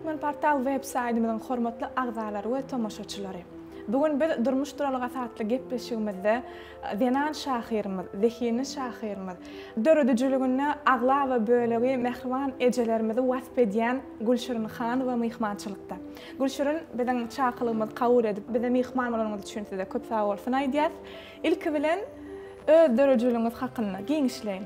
Türkmenportal web saýtymyzyň hormatly agzalary we tomaşaçylary! Bu gün biz Durmuş duralgasy atly gepleşigimizde zenan şahyrymyz, zehinli şahyrymyz, döredijiliginde aglaba bölegi mähriban ejelerimizi wasp edýän Gülşirin Hanowa myhmançylykda. Gülşirin, biziň çakylygymyzy kabul edip, bize myhman bolanyňyz üçin size köp sagbolsun aýdýas. Ilki bilen, öz döredijiligiňiz hakynda giňişleýin.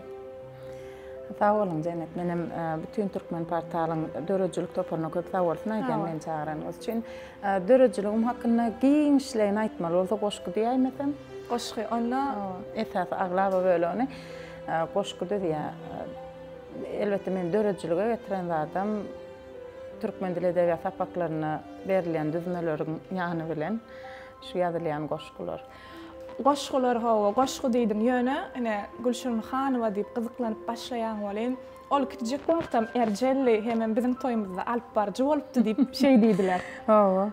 Sag boluň Jennet. Menem bütin Türkmen portalyň döredijilik toparyna köp sag bolsun aýdýan meni çagyranyňyz üçin. Döredijiligim hakynda giňişleýin aýtmaly bolsa goşgy diýäýmesem. Goşgy onda esasy aglaba bölegini goşgy düzýär. Elbetde meni döredijilige getiren zadam türkmen dili edebiýat sapaklarynda berilýän düzmeleriň ýany bilen şu ýazylýan goşgular. Goşgular hawa, goşgy diýdiň, ýöne ine Gülşirin Hanowa diýip gyzyklanyp başlaýaň welin, ol kiçijik wagtam erjeldi hemem biziň toýumyzda alypbaryjy bolupdy diýip şeý diýdiler. Hawa.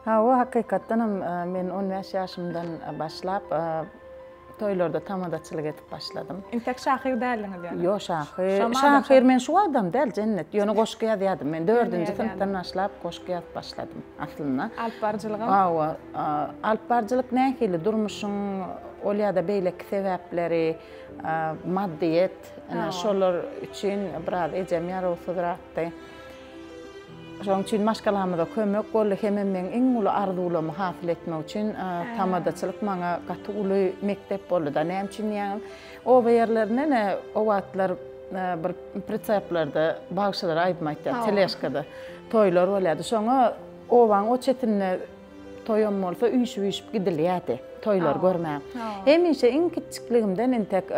Hawa, hakykatdanam men 15 ýaşymdan başlap toýlarda tamadaçylyk edip başladym. Entek şahyr däldiňiz ýöne. Ýok, şahyr. Şahyr men şu wagtam däl, Jennet. Ýöne goşgy ýazýardym. Men dördünji synpdan başlap goşgy ýazyp başladym aslynda. Alyp baryjylygam? Hawa. Alyp baryjylyk nähili? Durmuşyň ol ýa-da beýleki sebäpleri, maddyýet, ine şolar üçin biraz ejem ýarawsyzrakdy. Şonuň üçin maşgalamyza kömek boldy hemem meň iň uly arzuwlarymy hasyl etmek üçin tamadaçylyk maňa gaty uly mekdep boldy-da. Näme üçin diýýäňiz? Oba ýerlerinde ine o wagtlar bir priseplerde bagşylar aýdym aýtýar, teležkada toýlar bolýardy. Şoňa obaň o çetinde Toýam bolsa üýşüp-üýşüp gidilýärdi toýlary görmäge. Hemişe iň kiçjikligimden entek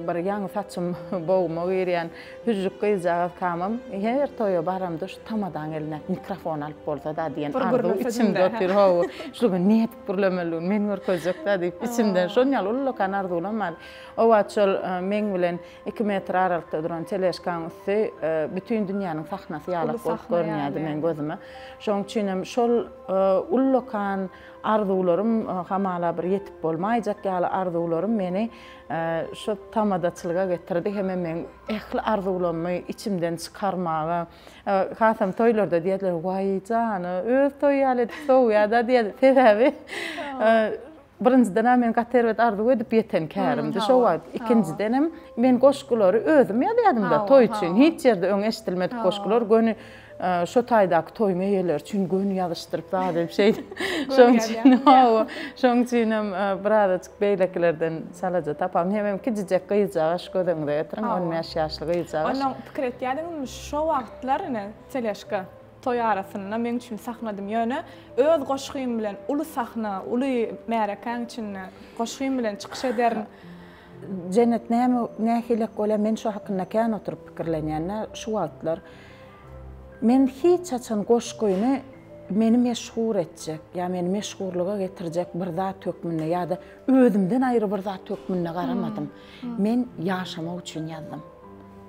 bir ýaňy saçym boguma girýän hüžžük gyzjagaz kamam her toýa baramda şu tamadaň eline mikrofon alyp bolsa-da diýen arzuw içimde otyr. Hawa, şu gün nädip gürlemelidigini men görkezjek-dä diýip içimden şon ýaly ullakan arzuwlam bardy. O wagt şol meň bilen Iki metr aralykda duran teležkaň üsti bütin dünýäniň sahnasy ýalak bolup görünýärdi meň gözüme. Şonuň üçin hem şol ullakan arzuwlarym, hamala bir ýetip bolmaýjak ýaly arzuwlarym meni şu tamadaçylyga getirdi hemem meň ähli arzuwlarymy içimden çykarmaga, hasam toýlarda diýerdiler, Waý, jana, öz toýy ýaly edip sowýar-da diýerdi. Sebäbi Birinjiden-ä men gaty erbet arzuw edip ýeten kärimdi şo wagt. Ikinjidenem men goşgulary özüm ýazýardym-da toý üçin. Hiç ýerde öň eşidilmedik goşgular göni şo taýdaky toýuň eýeleri üçin göni ýazyşdyryp zat edip şeýdip. Şoň üçin hawa, şoň üçinem birazajyk beýlekilerden çalaja tapam. Hemem kiçijek gyzjagaş göz öňüňize getiriň, 15 ýaşly gyzjagaş. Onnoň pikir etýärdiňizmi şo wagtlar ine teležka Toý arasynda meň üçin sahnadym ýöne öz goşgym bilen uly sahna, uly märekäň içinde goşgym bilen çykyş ederin. Jennet näme nähilek bolýar men şo hakynda kän oturyp pikirlenýän-dä şu wagtlar. Men hiç haçan goşgyny meni meşhur etjek ýa meni meşhurlyga getirjek bir zat hökmünde ýa-da özümden aýry bir zat hökmünde garamadym. Men ýaşamak üçin ýazdym.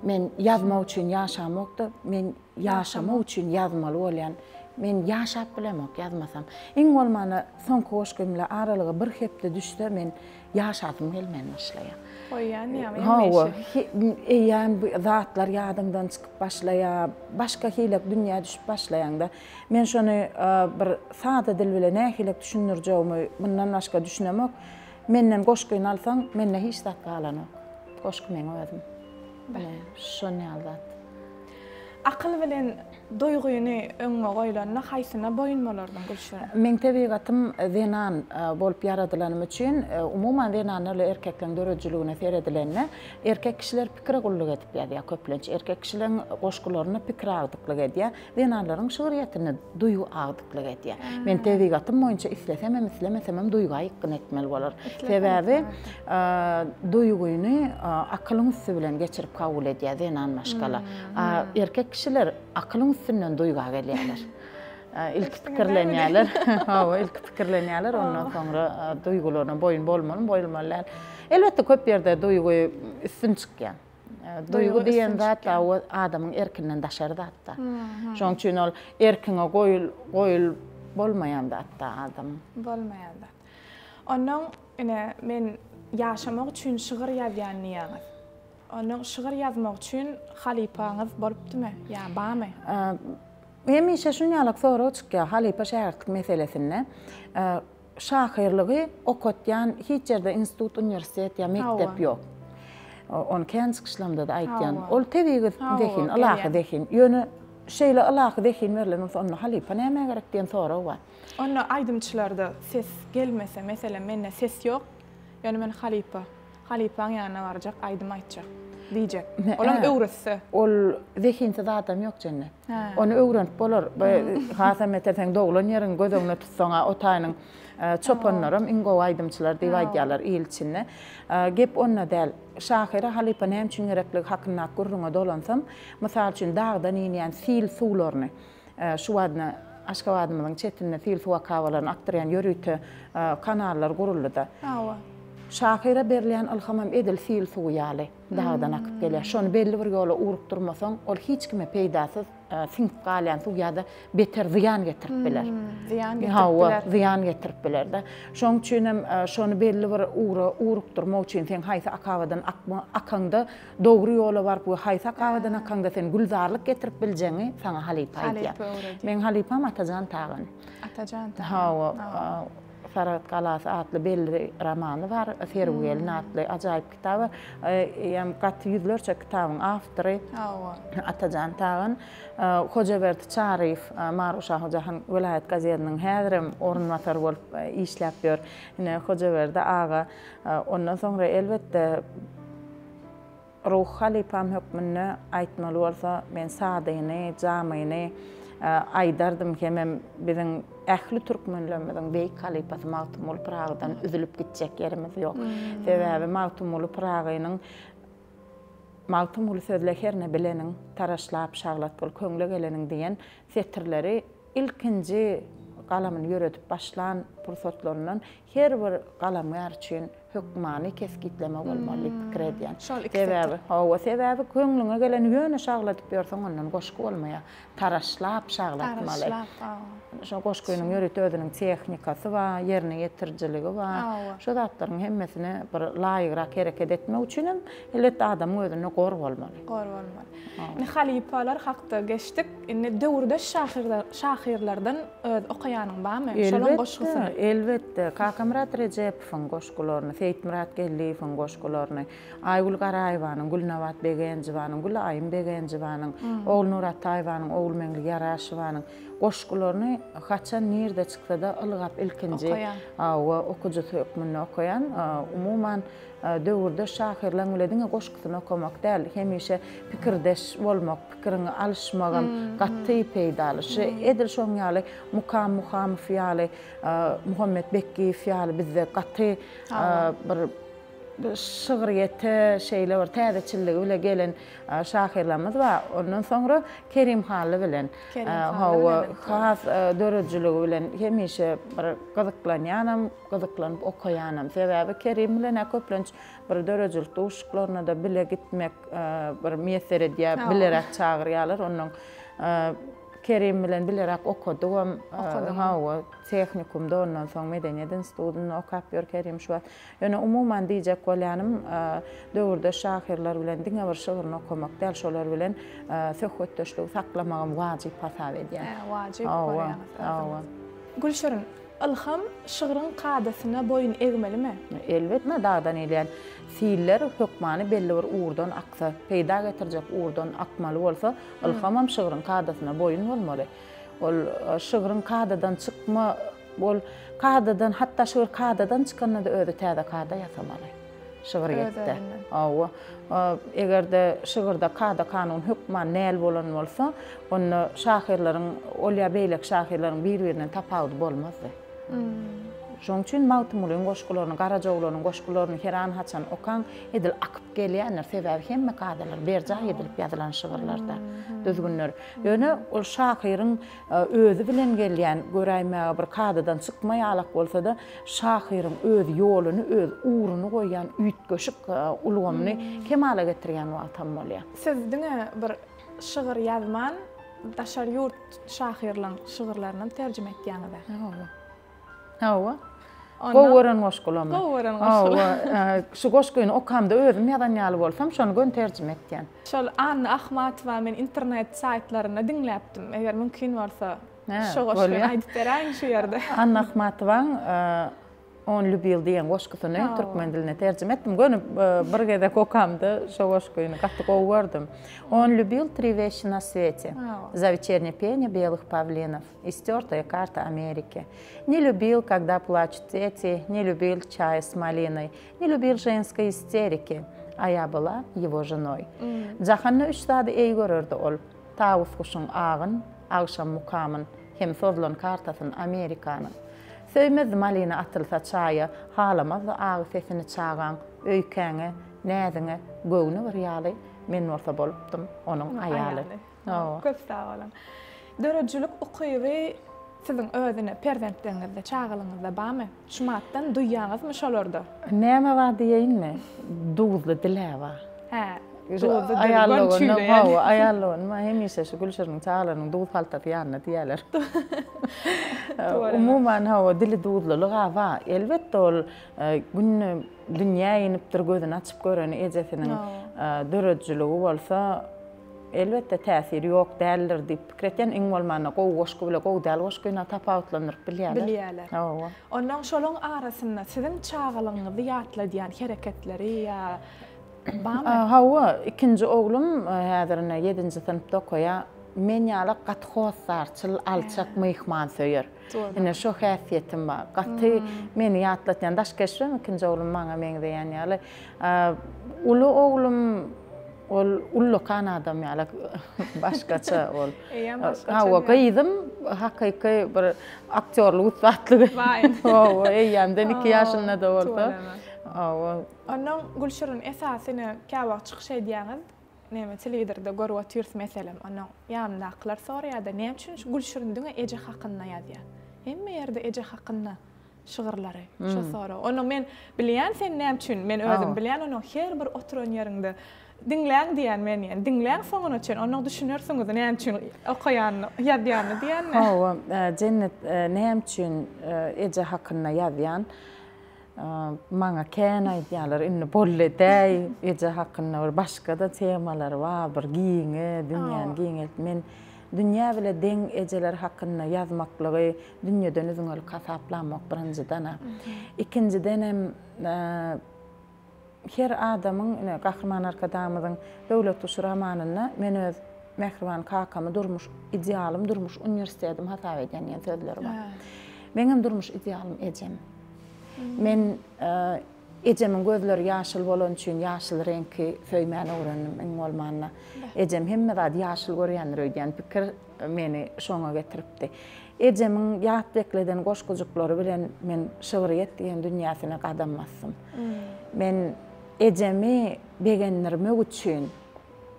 Men ýazmak üçin ýaşamok-da, men Ýaşamak üçin ýazmaly bolýan. Men ýaşap bilemok ýazmasam. Iň bolmanda soňky goşgym bilen aralyga bir hepde düşse men ýaşasym gelmän başlaýar. Goýýan ýaňy Hawa, eýýäm bu zatlar ýadyňdan çykyp başlaýar. Başga hilek dünýä düşüp başlaýaňda. Men şony bir sada dil bilen nähilek düşündirjegimi mundan başga düşünemok. Menden goşgyny alsaň, mende hiç zat galanok. Goşgy meň özüm. Ine, şon ýaly zat. Akyl bilen duýgyny öňüňe goýlanda haýsyna boýun bolardyň, Gülşirin? Meň tebigatym zenan bolup ýaradylanym üçin, umuman zenanlar bilen erkekleň döredijiligine seredilende, erkek kişiler pikire gulluk edip ýazýar köplenç. Erkek kişileň goşgularynda pikir agdyklyk edýär. Zenanlaryň şygryýetinde duýgy agdyklyk edýär. Men tebigatym boýunça islesemem, islemesemem duýga ýykgyn etmeli bolar. Sebäbi duýgyny akylyň üsti bilen geçirip kabul edýär zenan maşgala. A erkek kişiler akylyň üstünden duýga gelýärler. Ilki pikirlenýärler. Hawa, ilki pikirlenýärler, ondan soňra duýgularyna boýun bolmalymy, bolmaly däl. Elbetde köp ýerde duýgy üstün çykýar. Duýgy diýen zat o adamyň erkinden daşary zatda. Şonuň üçin ol erkiňe goýul goýul bolmaýan zatda adamyň. Bolmaýan zat. Onnoň ine men ýaşamak üçin şygyr ýazýan diýýäňiz. Onnoň şygyr ýazmak üçin halypaňyz bolupdymy ýa barmy? Hemişe şunýalak sorag çykýar halypa-şägirtlik meselesinde. Şahyrlygy okatýan hiç ýerde institut, uniwersitet ýa mekdep ýok. Ony kän çykyşlarymda-da aýtýan. Ol tebigy zehin, ylahy zehin. Ýöne şeýle ylahy zehin berlen bolsa, onda halypa nämä gerek diýen sorag bar. Onda aýdymçylarda ses gelmese, meselem, mende ses ýok, ýöne men halypa. Halypaň ýanyna barjak, aýdym aýtjak diýjek. Olam öwretse. Ol zehinsiz adam ýok Jennet. Ony öwrenip bolar. Hasam beter seň doglan ýeriňi göz öňüne tutsaň-a o taýynyň çopanlaram iň gowy aýdymçylar diýip aýdýarlar il içinde. Gep onda däl. Şahyra halypa näme üçin gerekligi hakyndaky gürrüňe dolansam, mysal üçin dagdan inýän sil suwlaryny Şu wagtna Aşgabadymyzyň çetinde sil suw akabalaryny akdyrýan ýörite kanallar guruldy-da. Hawa. Şahyra berilýän ylhamam edil sil suwy ýaly dagdan akyp gelýär. Şony belli bir ýola ugrukdyrmasaň, ol hiç kime peýdasyz siňip galýan suw ýa-da beter zyýan getirip biler. Zyýan getirip biler. Hawa, zyýan getirip biler-de. Şonuň üçin hem şony belli bir ugra ugrukdyrmak üçin seň haýsy akabadan akaňda Dogry ýola baryp we haýsy akabadan akaňda sen gülzarlyk getirip biljegiňi saňa halypa aýdýar. Halypa öwredýär. Meň halypam Atajan Tagan. Atajan Tagan. Hawa, Saragt galasy atly belli romany bar, Serwi gelin atly ajaýyp kitaby. Eýýäm gaty ýüzlerçe kitabyň awtory. Hawa. Atajan Tagan. Hojaberdi Çaryýew, Maru-Şahu-Jahan welaýat gazetiniň häzirem orunbasary bolup işläp ýör. Ine, Hojaberdi aga. Ondan soňra elbetde ruhy halypam hökmünde aýtmaly bolsa, men Sadyny, Jamyny aýdardym hemem biziň ähli türkmenlerimiziň beýik halypasy Magtymguly Pyragydan üzülip gitjek ýerimiz ýok. Sebäbi Magtymguly Pyragynyň Magtymguly sözle herne bileniň, taraşlap şaglatgyl köňle geleniň diýen setirleri ilkinji galamyny ýöredip başlan pursatlaryndan her bir galamgär üçin hökmany kesgitleme bolmaly diýip pikir edýän. Şol iki setir. Sebäbi, hawa, sebäbi köňlüňe geleni ýöne şagladyp ýörseň ondan goşgy bolmaýar. Taraşlap şaglatmaly. Taraşlap, hawa. Şo goşgynyň ýörite özüniň tehnikasy bar, ýerine ýetirijiligi bar. Hawa. Şo zatlaryň hemmesine bir laýygrak hereket etmek üçinem elbetde adamyň özünde gor bolmaly. Gor bolmaly. Indi halypalar hakda geçdik. Indi döwürdeş şahyrlardan öz okaýanyň barmy? Şolaň goşgusyny. Elbetde, elbetde. Kakamyrat Rejepowyň goşgularyny, Seýitmyrat Geldiýewiň goşgularyny, Aýgül Garaýewanyň, Gülnabat Begenjewanyň, Gülaýym Begenjewanyň, Ogulnur Ataýewanyň, Ogulmeňli Ýaraşowanyň goşgularyny haçan nirde çyksa-da ylgap ilkinji hawa, okujysy hökmünde okaýan. Umuman, Döwürdeş şahyrlaň bile diňe goşgusyny okamak däl, hemişe pikirdeş bolmak, pikiriňi alyşmagam gaty peýdaly. Şu edil şoň ýaly Mukam Muhamow ýaly, Muhammet Bekgiýew ýaly bizde gaty bir şygryýete şeýle bir täzeçilligi bile gelen şahyrlarymyz bar. Ondan soňra Kerim Hally bilen, hawa, has döredijiligi bilen hemişe bir gyzyklanýanam, gyzyklanyp okaýanam. Sebäbi Kerim bilen-ä köplenç bir döredijilik duşuşyklaryna-da bile gitmek bir miýesser edýär, bileräk çagyrýarlar. Onnoň Kerim bilen bileräk okadygam. Hawa, tehnikumda, ondan soň Medeniýet institutynda okap ýör Kerim şu wagt. Ýöne umuman diýjek bolýanym, döwürdeş şahyrlar bilen diňe bir şygryny okamak däl, şolar bilen söhbetdeşligi saklamagam wajyp hasap edýän. Wajyp görýäňiz özüňiz. Gülşirin, Ylham şygryň kadasyna boýun egmelimi? Elbetde, dagdan ilýän siller hökmany belli bir ugurdan aksa, peýda getirjek ugurdan akmaly bolsa, ylhamam şygryň kadasyna boýun bolmaly. Ol şygryň kadadan çykma, ol kadadan, hatda şygyr kadadan çykanda-da özi täze kada ýasamaly. Şygryýetde. Hawa. Eger-de şygyrda kada-kanun hökman näl bolan bolsa, onda şahyrlaryň ol ýa beýleki şahyrlaryň bir-birinden tapawudy bolmazdy. Şonuň üçin Magtymgulyň goşgularyny, Garajaoglanyň goşgularyny heran-haçan okaň, edil akyp gelýändir. Sebäbi hemme kadalar berjaý edilip ýazylan şygyrlarda, düzgünler. Ýöne ol şahyryň özi bilen gelýän, göräýmäge bir kadadan çykma ýalak bolsa-da, şahyryň öz ýoluny, öz ugruny goýýan üýtgeşik ulgamyny kemala getirýän wagtam bolýar. Siz diňe bir şygyr ýazman, daşary ýurt şahyrlaň şygyrlarynam terjime etýäňiz-ä? Hawa. Hawa. Gowy gören goşgulamy? Gowy gören goşgular. Şu goşgyny okamda özüm ýazan ýaly bolsam, şony göni terjime etýän. Şol Anna Ahmatowa men internet saýtlarynda diňläpdim. Eger mümkin bolsa, şo goşgyny aýdyp beräýiň şu ýerde. Anna Ahmatowaň On lübil diýen goşgusyny türkmen diline terjime etdim. Göni bir gezek okamda şo goşgyny gaty gowy gördüm. On lübil tri weşi na swete. Za weçernye penye belых pawlinow. Istertaya karta Ameriki. Ne lübil, kogda plaçut deti, ne lübil çaý s malinoý. Ne lübil ženskoý isteriki. A ýa byla ýewo ženoý. Jahanda üç zady eý görerdi ol. Tawus guşuň agyn, agşam mukamyn, hem sozlan kartasyn Amerikanyň. Söýmezdi malina atylsa çaýa, halamazdy agy sesini çagaň, öýkäňe, näziňe, göwni bir ýaly, men bolsa bolupdym onuň aýaly. Hawa. Köp sag boluň. Döredijilik ukyby siziň özüne perzentleriňizde, çagalygyňyzda barmy? Şu matdan duýýaňyzmy şolarda? Näme bar diýeýinmi? Duzly dil-ä bar. Hä. Duzly dil, göni çüýleýän. Hawa, aýallygynyma hemişe şu Gülşiriniň çagalarynyň duz haltasy ýanynda diýýärler. Umuman, hawa, dili duzlulyg-a bar. Elbetde, ol günde dünýä inipdir, gözüni açyp göreni ejesiniň döredijiligi bolsa, Elbetde täsiri ýok däldir diýip pikir etýän, iň bolmanda gowy goşgy bile gowy däl goşgyny tapawutlandyryp bilýärler. Bilýärler. Hawa. Onnoň şolaň arasynda siziň çagalygyňyzy ýatladýan hereketleri ýa barmy? Hawa, ikinji oglum häzir ine ýedinji synpda okaýar. Men ýaly gaty hossarçyl, alçak, myhmansöýer. Ine şo häsiýetim bar. Gaty meni ýatlatýan daş keşbim ikinji oglum maňa meňzeýän ýaly. Uly oglum Ol ullakan adam ýaly başgaça ol. Eýýäm başgaça. Hawa, gyzym hakyky bir aktýorlyk ussatlygy. Waý. Hawa, eýýämden 2 ýaşynda-da bolsa. Hawa. Onnoň Gülşirin esasy ine käwagt çykyş edýäňiz, neme telewizorda görüp otyrys meselem, onnoň ýanyndakylar soraýar-da näme üçin şu Gülşirin diňe eje hakynda ýazýar? Hemme ýerde eje hakynda. Şygyrlary. Şo sorag. Onda men bilýän sen näme üçin, men özüm bilýän onuň her bir oturan ýeriňde diňläň diýýän men diýýän. Diňläň soňuna çen, onda düşünersiňiz näme üçin okaýanyny, ýazýanyny diýýän men. Hawa, Jennet näme üçin eje hakynda ýazýan? Maňa kän aýdýarlar, indi boldy edäý, eje hakynda bir başga-da temalar bar, bir giňe, dünýäni giňelt. Men Dünýä bile deň ejeler hakynda ýazmaklygy dünýeden üzňelik hasaplamok birinjiden-ä. Ikinjidenem her adamyň ine Gahryman Arkadagymyzyň Döwlet guşy romanynda men öz mähriban kakamy durmuş idealym, durmuş uniwersitetim hasap edýän diýen sözleri bar. Meňem durmuş idealym ejem. Men Ejemiň gözleri ýaşyl bolany üçin ýaşyl reňki söýmäni öwrendim iň bolmanda. Ejem hemme zady ýaşyl görýändir öýdýän pikir meni şoňa getiripdi. Ejemiň ýat bekleden goşgujyklary bilen men şygryýet diýen dünýäsine gadam basdym. Men ejemi begendirmek üçin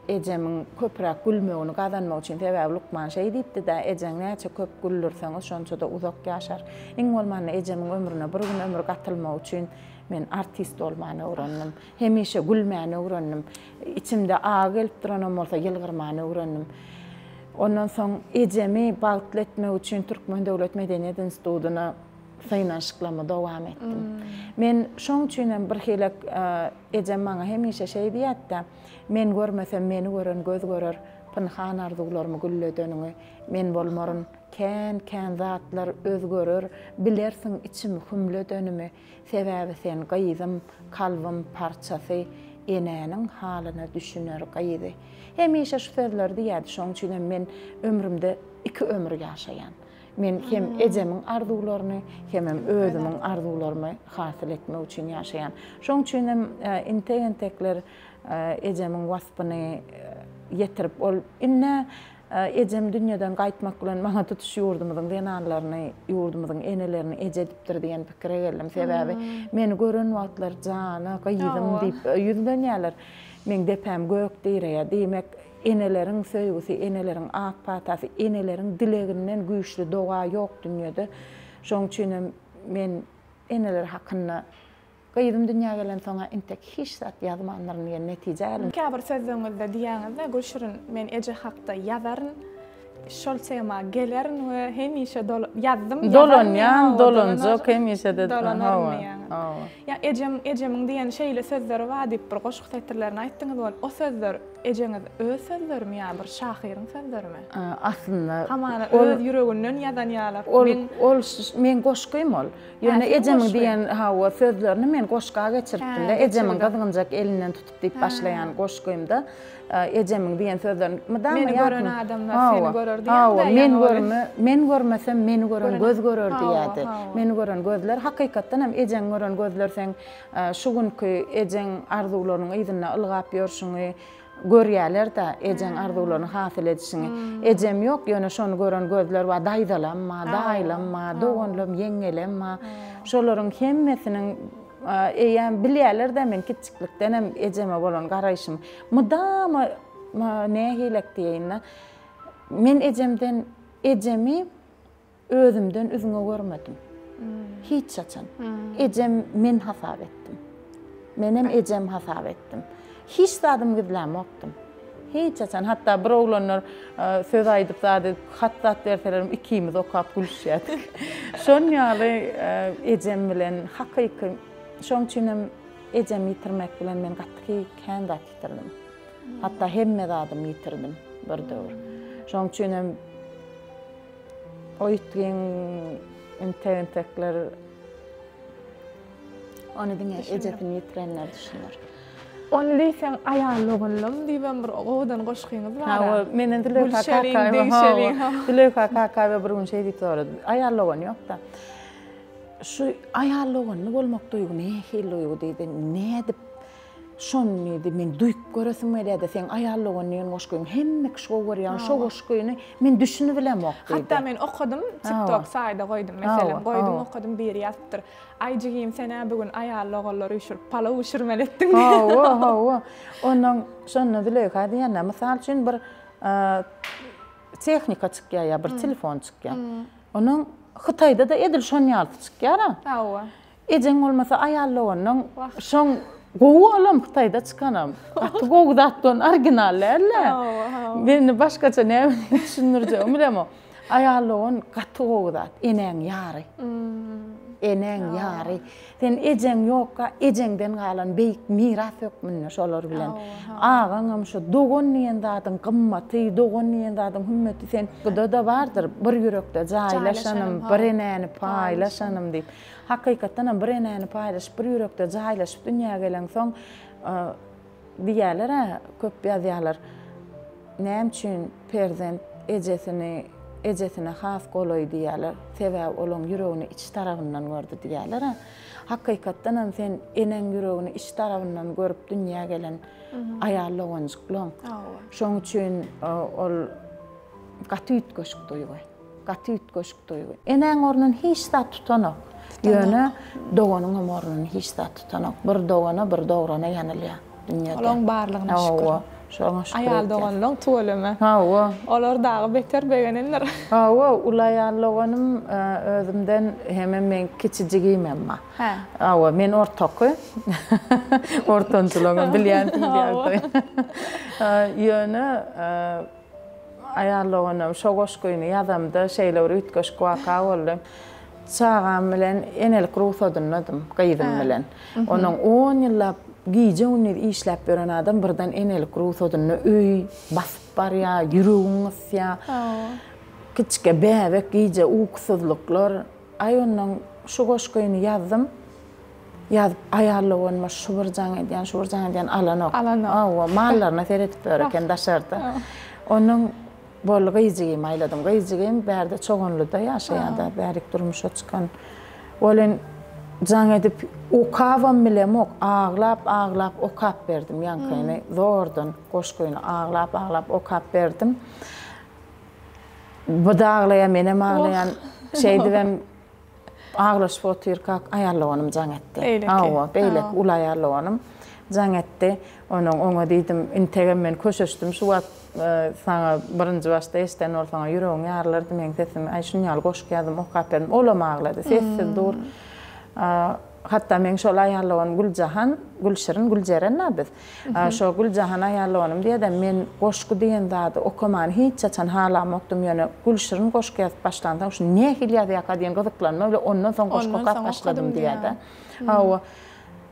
Ejemiň köpräk gülmegini gazanmak üçin, sebäbi lukman şeý diýipdi-dä, Ejeňi näçe köp güldürseňiz, şonça-da uzak ýaşar. Iň bolmanda ejemiň ömrüne bir gün ömür gatylmagy üçin men artist bolmany öwrendim. Hemişe gülmäni öwrendim. Içimde agy gelip duranam bolsa ýylgyrmany öwrendim. Ondan soň ejemi bagtly etmek üçin Türkmen döwlet medeniýet institutyna synanyşyklarymy dowam etdim. Men şoň üçin hem birhili ejem maňa hemişe şeý diýýärdi-de, Men görmesem, meni gören göz görer, Pynhan arzuwlarymy gülledeniňi. Men bolmaryn, kän-kän zatlar özgerer, Bilersiň içimi hümledenimi. Sebäbi sen gyzym, kalbym parçasy, Enäniň halyna düşüner gyzy. Hemişe şu sözleri diýerdi, şonuň üçin hem men ömrümde iki ömür ýaşaýan. Men hem ejemiň arzuwlaryny, hemem özümiň arzuwlarymy hasyl etmek üçin ýaşaýan. Şoň üçin hem entek-entekler ejemiň waspyny ýetirip, ol indi ejem dünýeden gaýtmak bilen maňa tutuş ýurdumyzyň zenanlaryny, ýurdumyzyň enelerini eje edipdir diýen pikire geldim. Sebäbi meni gören wagtlary jana, gyzym diýip ýüzlenýärler. Meň depäm gök direýär. Diýmek, Eneleriň söýgüsi, eneleriň ak patasy, eneleriň dileginden güýçli doga ýok dünýede. Şoň üçin hem men eneler hakynda gyzym dünýä gelensoň-a intek hiç zat ýazmandyryn diýen netijä geldim. Käbir sözleriňizde diýýäňiz-de, Gülşirin, men eje hakda ýazaryn. şol tema gelerin we hemişe dola ýazdym, ýazaryn. Dolanýan, dolanjak hemişe-de. Dolanaryn diýýäňiz. Ýa ejem, ejemiň diýen şeýle sözleri bar diýip bir goşgy setirlerini aýtdyňyz ol. O sözler ejeňiz öz sözlerimi ýa bir şahyryň sözlerimi? Aslynda Hamana öz ýüreginden ýazan ýalak. Ol ol meň goşgym ol. Ýöne ejemiň diýen hawa sözlerini men goşga geçiripdim-de. Ejemiň gyzgynjak elinden tutup diýip başlaýan goşgymda ejemiň diýen sözlerini mydama Meni gören adamlar seni görer diýýän-dä. Hawa, men görme, men görmesem meni gören göz görer diýýärdi. Meni gören gözler, hakykatdan hem ejeňi gören gözler seň şu günki ejeň arzuwlarynyň yzynda ylgap ýörşüňi görýärler-dä, ejeň arzuwlaryny hasyl edişiňi. Ejem ýok, ýöne şony gören gözler bar, daýzalam bar, daýylam bar, doganlam, ýeňňelem bar. Şolaryň hemmesiniň Eýýäm bilýärler-dä men kiçjiklikdenem ejeme bolan garaýşymy. Mydama nähilek diýeýin-de, men ejemden ejemi özümden üzňe görmedim. Hiç haçan. Ejem men hasap etdim. Menem ejem hasap etdim. Hiç zadymy gizlämokdym. Hiç haçan. Hatda bir oglanlar söz aýdyp zat edip hat zat berselerem ikimiz okap gülüşýärdik. Şon ýaly ejem bilen hakyky şoň üçinem ejemi ýitirmek bilen men gaty kän zat ýitirdim. Hatda hemme zadymy ýitirdim bir döwür. Şoň üçinem o ýitgiň intek-intekler Ony diňe ejesini ýitirenler düşüner. Ony diýseň aýal doganlam diýibem bir owadan goşgyňyz bar. Hawa, menden Züleýha Kakaýewa, hawa, Züleýha Kakaýewa bir gün şeý diýip sorady. Aýal dogan ýok-da. Şu aýal doganly bolmak duýgy nähili duýgy diýdi. Nädip Şony diýdi, men duýup göresim gelýärdi, seň Aýal dogan diýen goşgyňy hemme kişi gowy görýär, şo goşgyny men düşünibilemok diýdi. Hatda men okadym, TikTok saýda goýdum, meselem, goýdum, okadym, biri ýazypdyr, Aý jigim, sen-ä bu gün aýal doganlary üýşürip, palaw bişirmeli etdiň diýip. Hawa, hawa. Onnoň şonda Züleýha diýende, mysal üçin, bir tehnika çykýar ýa bir telefon çykýar. Onuň Hytaýda-da edil şon ýalysy çykýar-a. Hawa. Ejeň bolmasa aýal doganyň şoň gowy olam Hytaýda çykanam. Gaty gowy zat don original dälde. Men indi başgaça näme düşündirjegimi bilemok. Aýal dogan gaty gowy zat. Enäň ýary. Enäň ýary. Sen ejeň ýokka ejeňden galan beýik miras hökmünde şolar bilen. Agaňam şu dogan diýen zadyň gymmaty, dogan diýen zadyň hümmeti sen guda-da bardyr. Bir ýürekde jaýlaşanym, bir enäni paýlaşanym diýip. Hakykatdanam bir enäni paýlaşyp, bir ýürekde jaýlaşyp dünýä geleňsoň, diýýärler-ä, köp ýazýarlar, näme üçin perzent ejesini, ejesine has golaý diýýärler, sebäbi olaň ýüregini iç tarabyndan gördi diýýärler-ä. Hakykatdanam sen eneň ýüregini iç tarabyndan görüp dünýä gelen aýal doganjyklaň. Şoň üçin ol gaty üýtgeşik duýgy. Gaty üýtgeşik duýgy. Enäň ornuny hiç zat tutanok. Ýöne doganyňam ornuny hiç zat tutanok. Bir dogana, bir dograna ýanylýar dünýede. Olaň barlygyna şükür. Hawa, şoňa şükür Aýal doganlaň tüweleme. Hawa. Olar dagy beter begenendir. Hawa, uly aýal doganym özümden hemem meň kiçi jigimem bar. Hä. Hawa, men ortaky. Ortanjylaňam bilýänsiňiz ýagdaýy. Ýöne Aýal doganym şo goşgyny ýazamda şeýle bir üýtgeşik waka boldy. Çagam bilen enelik rugsadyndadym, gyzym bilen. Onuň on ýyllap gije-gündiz işläp ýören adam birden enelik rugsadynda öý basyp barýar, ýüregiň gysýar. Kiçijik bäbek gije ukusyzlyklar. Aý ondan şu goşgyny ýazdym. Ýazyp aýal doganyma şu bir jaň edýän, şu bir jaň edýän alanok. Alanok. Hawa, mallaryna seredip ýör eken daşarda. Onuň boldy gyzjygymy aýladym. Gyzjygym bärde Çoganlyda ýaşaýar-da, bärik durmuşa çykan. Welin jaň edip okabam bilemok, aglap-aglap okap berdim ýaňkyny, zordan goşgyny aglap-aglap okap berdim. Bu-da aglaýar, menem aglaýan. Şeýdibem Aglaşyp otyrkak aýal doganym jaň etdi. Beýleki. Hawa, beýleki uly aýal doganym jaň etdi. Onuň oňa diýdim, integem men köşeşdim şu wagt saňa birinji başda eşiden bolsaň ýüregiň ýarylardy meň sesimi. Aý şuny ýaly goşgy ýazdym, okap berdim. Olam aglady. Sessiz dur. Hatda meň şol aýal doganym Güljahan, Gülşirin, Güljeren-ä biz. Şo Güljahan aýal doganym diýýär-de, men goşgy diýen zady okamany hiç haçan halamokdym, ýöne Gülşirin goşgy ýazyp başlansoň, şu nähili ýazýarka diýen gyzyklanma bilen ondan soň goşgy okap başladym diýýär-de. Hawa.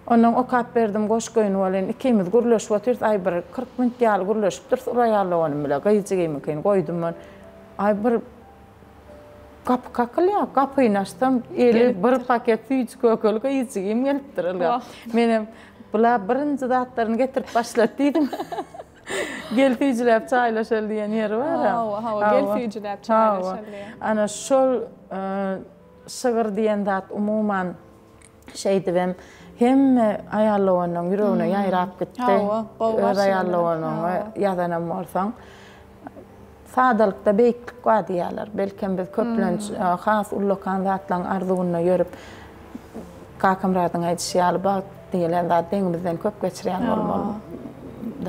Ondan okap berdim goşgyny welin, ikimiz gürleşip otyrys, aý bir 40 minut ýaly gürleşipdiris ol aýal doganym bile, gyzjygymyňkyny goýdum men. Aý bir Gapy kakylýar. Gapyny açsam, eli bir paket süýji kökeli gyzjygym gelipdir ylgap. Menem, Bula birinji zatlaryny getirip başlady diýdim. Gel süýjüläp çaýlaşaly diýen ýeri bar-a. Hawa, hawa, gel süýjüläp çaýlaşaly diýen. Ana, şol şygyr diýen zat umuman şeýdibem hemme aýal doganynyň ýüregine ýaýrap gitdi. Hawa, gowy Öz aýal doganyňy ýazanam bolsaň. Sadalykda beýiklik bar diýýärler. Belkem biz köplenç has ullakan zatlaryň arzuwynda ýörüp, Kakamyradyň aýdyşy ýaly bagt diýlen zat deňimizden köp geçirýän bolmaly.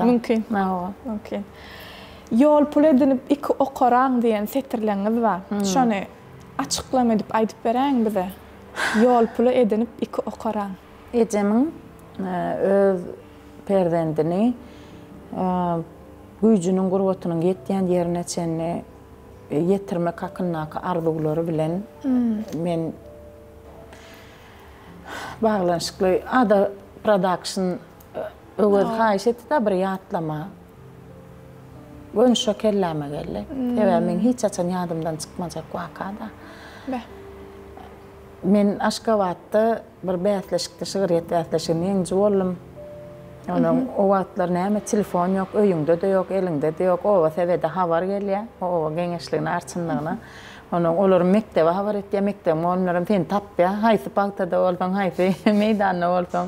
Mümkin. Hawa. Mümkin. Ýol pul edinip iki okaraň diýen setirleňiz bar. Şony açyklama edip aýdyp beräýiň bize. Ýol puly edinip iki okaraň. Ejemiň öz perzendini güýjüniň, gurbatynyň ýetýän ýerine çenli ýetirmek hakyndaky arzuwlary bilen men baglanyşykly Ada Production Öwez haýyş etdi-de bir ýatlama. Göni şo kelläme geldi. Sebäbi meň hiç haçan ýadymdan çykmajak waka-da. Men Aşgabatda bir bäsleşikde, şygryýet bäsleşiginde ýeňiji boldum. Ondan o wagtlar näme, telefon ýok, öýüňde-de ýok, eliňde-de ýok. Oba sebede habar gelýär, oba geňeşligine, arçynlygyna. Ondan olar mekdebe habar etýär, mekdebiň mugallymlaram seni tapýar. Haýsy pagtada bolsaň, haýsy meýdanda bolsaň,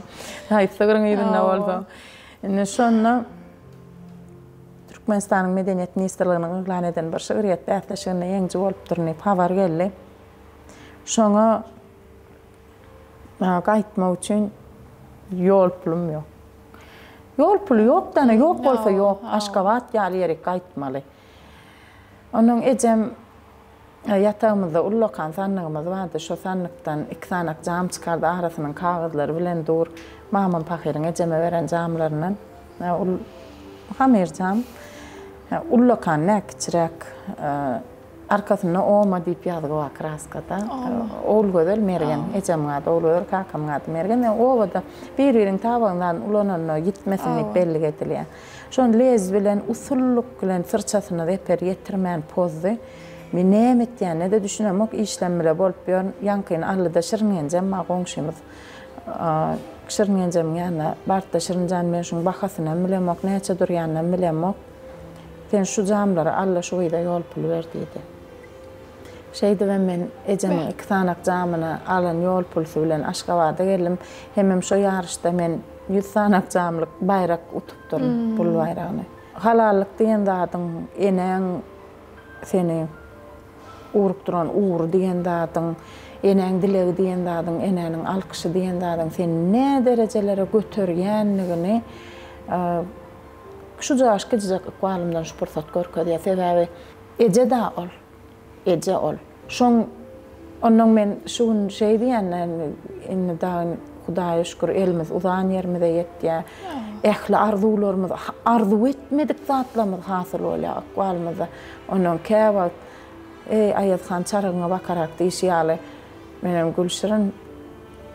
haýsy sygryň yzynda bolsaň. Indi şonda Türkmenistanyň Medeniýet ministrliginiň yglan eden bir şygryýet bäsleşiginde ýeňiji bolupdyryn diýip habar geldi. Şoňa gaýtmak üçin ýol pulum ýok. Ýol puly ýok dana, ýok bolsa ýok. Aşgabat ýaly ýerik gaýtmaly. Onnoň ejem ýatagymyzda ullakan sandygymyz bardy. Şo sandykdan iki sanak jam çykardy, arasynyň kagyzlary bilen dur. Mamam pahyryň ejeme beren jamlaryndan. Ol hamyr jam. Ullakan däl, kiçiräk. Arkasynda Oma diýip ýazgy bar kraskada. Ogulgözel Mergen. Ejemiň ady Ogulgözel, kakamyň ady Mergen. Ýa obada bir-biriniň tabagyny zadyny ulananda ýitmesin diýip bellik edilýär. Şony lez bilen usullyk bilen syrçasyna zeper ýetirmän pozdy. Men näme etýänine-de düşünemok, işlem bile bolup ýörün. Ýaňkyny aldy-da Şiringenjem bar goňşymyz. Şiringenjemiň ýanyna bardy-da, Şirinjan men şuň bahasynam bilemok, näçe durýanynam bilemok. Sen şu jamlary al-da şu gyza ýol puly ber diýdi. Şeýdibem men ejemiň iki sanak jamyny alan ýol pulsy bilen Aşgabada geldim. Hemem şo ýaryşda men ýüz sanak jamlyk baýrak utupdyryn, pul baýragyny. Halallyk diýen zadyň, enäň seni ugrukdyran ugry diýen zadyň, enäň dilegi diýen zadyň, enäniň alkyşy diýen zadyň seni näderejelere göterýändigini Şujagaş kiçijek ykbalymdan şu pursat görkezýär. Sebäbi eje-da ol. Eje ol. Şoň onnoň men şu gün şeý diýýän, indi dagy Hudaýa şükür elimiz uzan ýerimize ýetýär. Ähli arzuwlarymyz, arzuw etmedik zatlarymyz hasyl bolýar ykbalymyzda. Onnoň käwagt, Eý, Aýazhan çarygyňa bakarak diýşi ýaly, menem Gülşirin,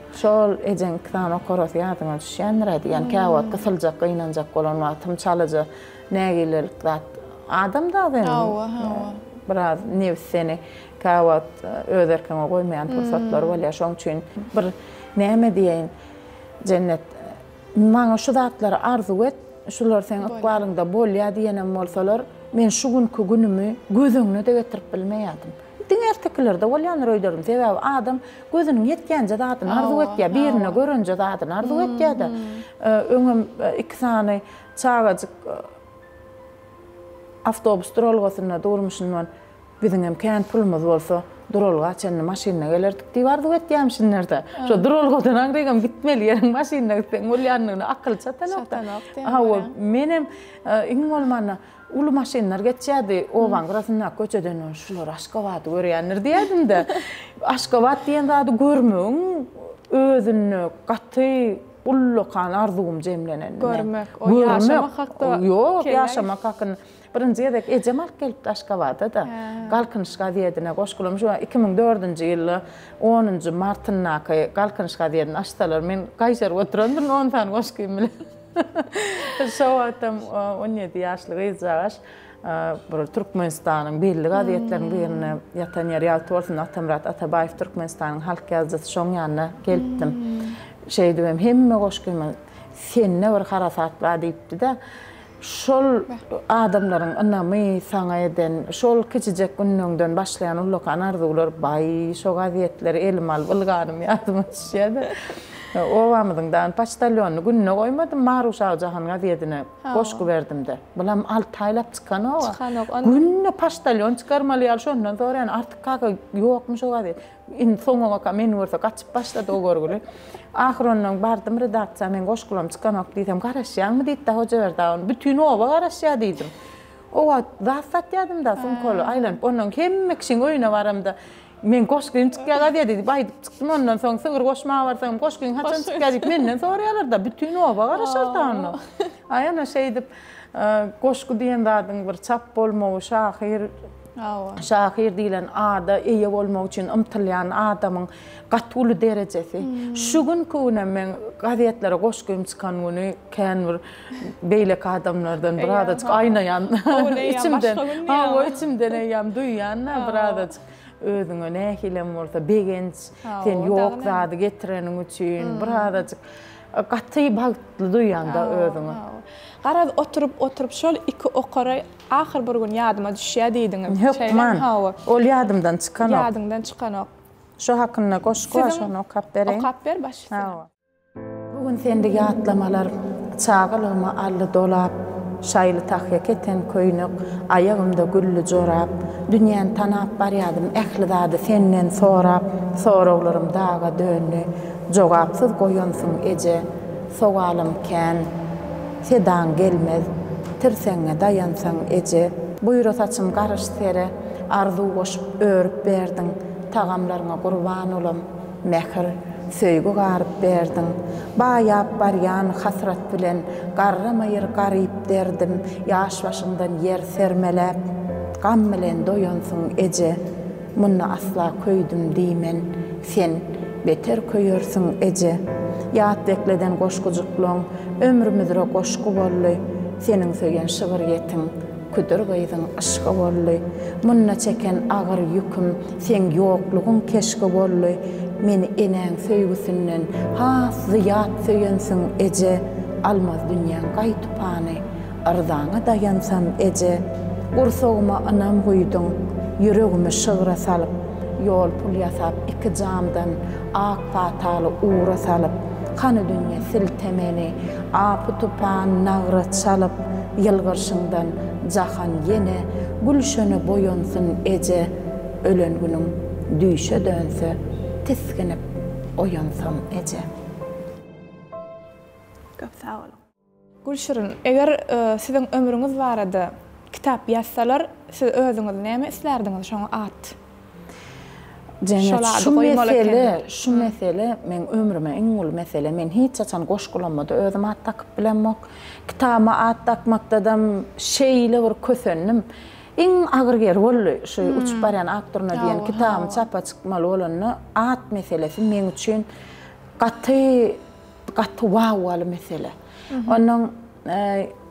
Şol ejeň iki sany okarasy ýadyňa düşýändir-ä diýýän. Käwagt gysyljak, gynanjak bolan wagtym çalaja nägilelik zat. Adam-da sen. Hawa, hawa. Biraz nebis seni käwagt öz erkiňe goýmaýan pursatlary bolýar. Şoň üçin bir näme diýeýin, Jennet, maňa şu zatlary arzuw et, şular seň ykbalyňda bolýar diýenem bolsalar, men şu günki günümi göz öňüne-de getirip bilmeýärdim. Diňe ertekilerde bolýandyr öýderdim. Sebäbi adam gözüniň ýetýänje zadyny arzuw etýär, birinde görenje zadyny arzuw etýär-de. Öňem iki sany çagajyk awtobus duralgasynda durmuşyndan biziňem kän pulumyz bolsa duralga çenli maşynda gelerdik diýip arzuw etýärmişinler-de. Şo duralgadan aňrygam gitmeli ýeriň maşynda gitseň bolýandygyna akyl çatanok-da. Hawa, menem iň bolmanda Uly maşynlar geçýärdi obaň gyrasyndaky köçeden. Şular Aşgabady görýändir diýerdim-de. Aşgabat diýen zady görmegiň. özünde gaty ullakan arzuwym jemlenenini. Görmek, o ýaşamak hakda. Ýok, ýaşamak hakynda. Birinji gezek ejem alyp gelipdi Aşgabada-da. Galkynyş gazetine goşgularym şu 2004-nji ýylda onunjy martyndaky Galkynyş gazetini açsalar, men gaýşaryp oturandyryn on sany goşgym bilen. Şo wagtam 17 ýaşly gyzjagaş bir Türkmenistanyň belli gazetleriniň birinde ýatan ýeri ýagty bolsun Atamyrat Atabaýew Türkmenistanyň halk ýazyjysy şoň ýanyna gelipdim. Şeýdibem hemme goşgymy sende bir harasat bar diýipdi-de. Şol adamlaryň ynamy saňa eden, şol kiçijek günleňden başlaýan ullakan arzuwlar baý, şo gazetleri elime alyp ylganym ýadyma düşýär-de. Obamyzyň dagyn poçtalýonyny gününe goýmadym, Maruş Agjahan gazetine goşgy berdim-de. Bulam alty aýlap çykanok-a. Çykanok. Günde poçtalýon çykarmaly ýaly şondan soraýan, Artyk kaka ýokmy şo gazet? Indi soňabaka meni görse gaçyp başlady o görgüli. Ahyr ondan bardym redaksiýa meň goşgularym çykanok diýsem garaşýaňmy diýdi-de Hojaberdi aga bütin oba garaşýar diýdim. O wagt zat satýardym-da sumkaly aýlanyp ondan hemme kişiň öýüne baramda meň goşgym çykýar gazede diýip aýdyp çykdym ondan soň sygyr goşmaga barsam goşgyň haçan çykýar diýip menden soraýarlar-da bütin oba garaşardy onda. Aý ana şeýdip goşgy diýen zadyň bir çap bolmagy şahyr Şahyr diýlen ada eýe bolmak üçin ymtylýan adamyň gaty uly derejesi. Şu günki günem meň gazetlere goşgym çykan güni kän bir beýleki adamlardan birazajyk aýnaýan. Içimden, hawa, içimden eýýäm duýýan-da birazajyk özüňe nähilem bolsa begenç, sen ýok zady getireniň üçin birazajyk gaty bagtly duýýaň-da özüňi. Garaz, oturyp-oturyp şol iki okara Ahyr bir gün ýadyma düşýä diýdiňiz. Hökman. Hawa. Ol ýadymdan çykanok. Ýadyňdan çykanok. Şo hakynda goşgy bar, şony okap bereýin. Okap ber baş üstüne. Hawa. Bu gün sende ýatlamalar, Çagalygyma aldy dolap, Şaýly tahýa keten köýnek, Aýagymda gülli jorap. Dünýäni tanap barýadym, Ähli zady senden sorap, Soraglarym daga döndi, Jogapsyz goýansyň eje. Sowalym kän, sedaň gelmez, Tirseňňe daýansaň eje. Buýra saçym garyş sere, Arzuw goşup örüp berdiň, Tagamlarňa gurban olam, Mähir, söýgi garyp berdiň. Baýap barýan hasrat bilen, Garramaýyr garyp derdim, Ýaş başyňdan ýer sermeläp, Gam bilen doýansyň eje. Munda asla köýdüm diýmen, sen beter köýersiň, eje. Ýat bekleden goşgujyklaň ömrümizre goşgy boldy, Seniň söýen şygyrýetiň küdür gyzyň yşgy boldy. Munda çeken agyr ýüküm seň ýoklugyň keşgi boldy, Meni enäň söýgüsinden has zyýat söýensiň, eje. Almaz dünýäň gaý-tupany, Yrzaňa daýansam, eje, Gursagyma ynam guýduň, Ýüregimi şygra salyp, Ýol pul ýasap iki jamdan, Ak pataly ugra salyp, Hany dünýe silte meni, Apy-tupan nagra çalyp, Ýylgyrşyňdan jahan ýene Gülşene boýansyn, eje, Ölen günüň düýşe dönse, Tisginip oýansam, eje. Köp sag boluň. Gülşirin, eger siziň ömrüňiz barada kitap ýazsalar, siz özüňiz näme islärdiňiz şoňa at? Jennet, şu mesele, şu mesele meň ömrüme iň uly mesele. Men hiç haçan goşgulamada özüm at dakyp bilemok. Kitabyma at dakmakdadam şeýle bir kösendim. Iň agyr ýeri boldy şu Uçup barýan ak durna diýen kitabym çapa çykmaly bolanda at meselesi meň üçin gaty Gaty wawwaly mesele. Ondan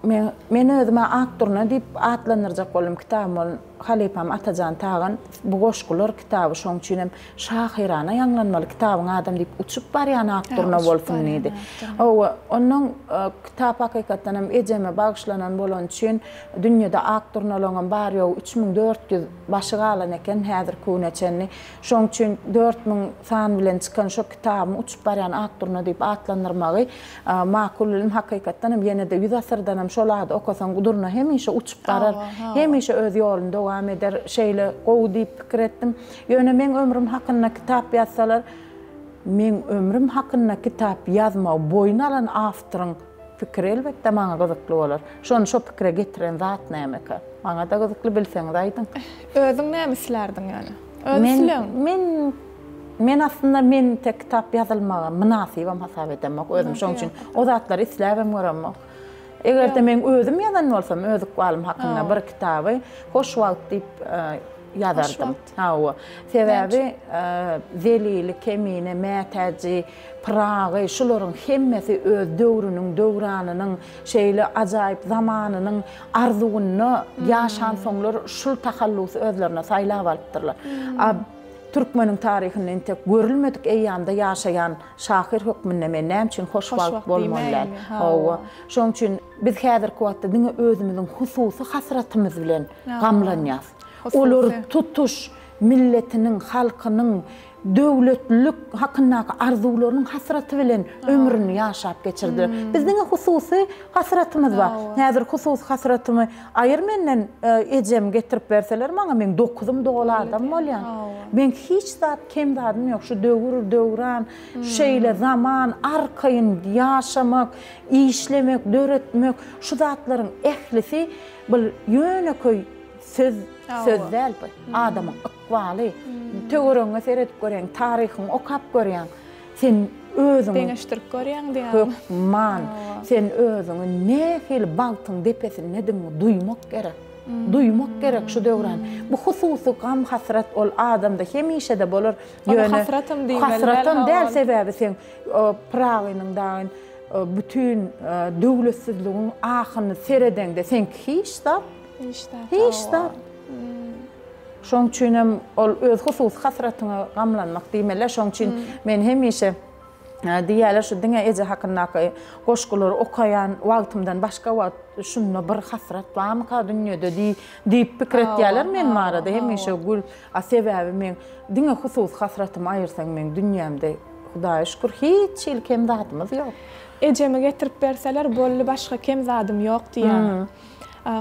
men men özüme Ak durna diýip atlandyrjak boldum kitabymy ol halypam Atajan Tagan bu goşgular kitaby şoň üçin hem şahyrana ýaňlanmaly kitabyň adam diýip uçup barýan ak durna bolsun diýdi. Hawa ondan kitap hakykatdan hem ejeme bagyşlanan bolany üçin dünýede ak durnalaryňam bary-ýogy 3400 başy galan eken häzirki güne çenli. Şoň üçin 4000 san bilen çykan şo kitabymy Uçup barýan ak durna diýip atlandyrmagy makul bildim. Hakykatdan hem ýene-de ýüz asyrdan hem şol ady okasaň durna hemişe uçup barar, hemişe öz ýoluny dowam eder. Şeýle gowy diýip pikir etdim. Ýöne meň ömrüm hakynda kitap ýazsalar, meň ömrüm hakynda kitap ýazmagy boýun alan awtoryň pikiri elbetde maňa gyzykly bolar. Şony şo pikire getiren zat nämeka? Maňa-da gyzykly, bilseňiz aýdyň. Özüň näme islärdiň ýöne? Öz islegiň. Men. Men aslynda men tek kitap ýazylmaga mynasybam hasap edemok özüm şoň üçin o zatlary isläbem göremok. Eger-de men özüm ýazan bolsam öz ykbalym hakynda bir kitaby Hoş wagt diýip ýazardym. Hawa. Sebäbi Zelili, Kemine, Mätäji, Pyragy şularyň hemmesi öz döwrüniň, döwranynyň, şeýle ajaýyp zamanynyň arzuwynda ýaşansoňlar şul tahallusy özlerine saýlap alypdyrlar. A türkmeniň taryhynda entek görülmedik eýýamda ýaşaýan şahyr hökmünde men näme üçin hoşwagt bolmaly däl? Hawa. Şonuň üçin biz häzirki wagtda diňe özümiziň hususy hasratymyz bilen gamlanýas. Olar tutuş milletiniň, halkynyň döwletlilik hakyndaky arzuwlarynyň hasraty bilen ömrüni ýaşap geçirdiler. Biz diňe hususy hasratymyz bar. Häzir hususy hasratymy aýyr menden ejem getirip berseler maňa meň dokuzym doly adam bolýan. Meň hiç zat kem zadym ýok. Şu döwür, döwran, şeýle zaman, arkaýyn ýaşamak, işlemek, döretmek şu zatlaryň ählisi bir ýönekeý söz söz däl bu. Adamyň ykbaly. Töweregiňe seredip görýäň, taryhyňy okap görýäň. Sen özüňi deňeşdirip görýäň diýýäňmi? Hökman. Sen özüňi nähili bagtyň depesindedigiňi duýmak gerek. Duýmak gerek şu döwran. Bu hususy gam-hasrat ol adamda hemişe-de bolar. Ýöne hasratam diýmeli däl. Hasratam däl, sebäbi seň Pyragynyň dagyn bütin döwletsizligiň ahyny seredeňde seňki hiç zat. Hiç zat. Hiç zat. Şoň üçin hem ol öz hususy hasratyňa gamlanmak diýmeli. Şoň üçin men hemişe diýýärler şu diňe eje hakyndaky goşgulary okaýan wagtymdan başga wagt şunda bir hasrat barmyka dünýede diýip pikir etýärler men barada hemişe gül. A sebäbi meň diňe hususy hasratymy aýyrsaň meň dünýämde Hudaýa şükür hiç hili kem zadymyz ýok. Ejemi getirip berseler boldy başga kem zadym ýok diýýäňiz.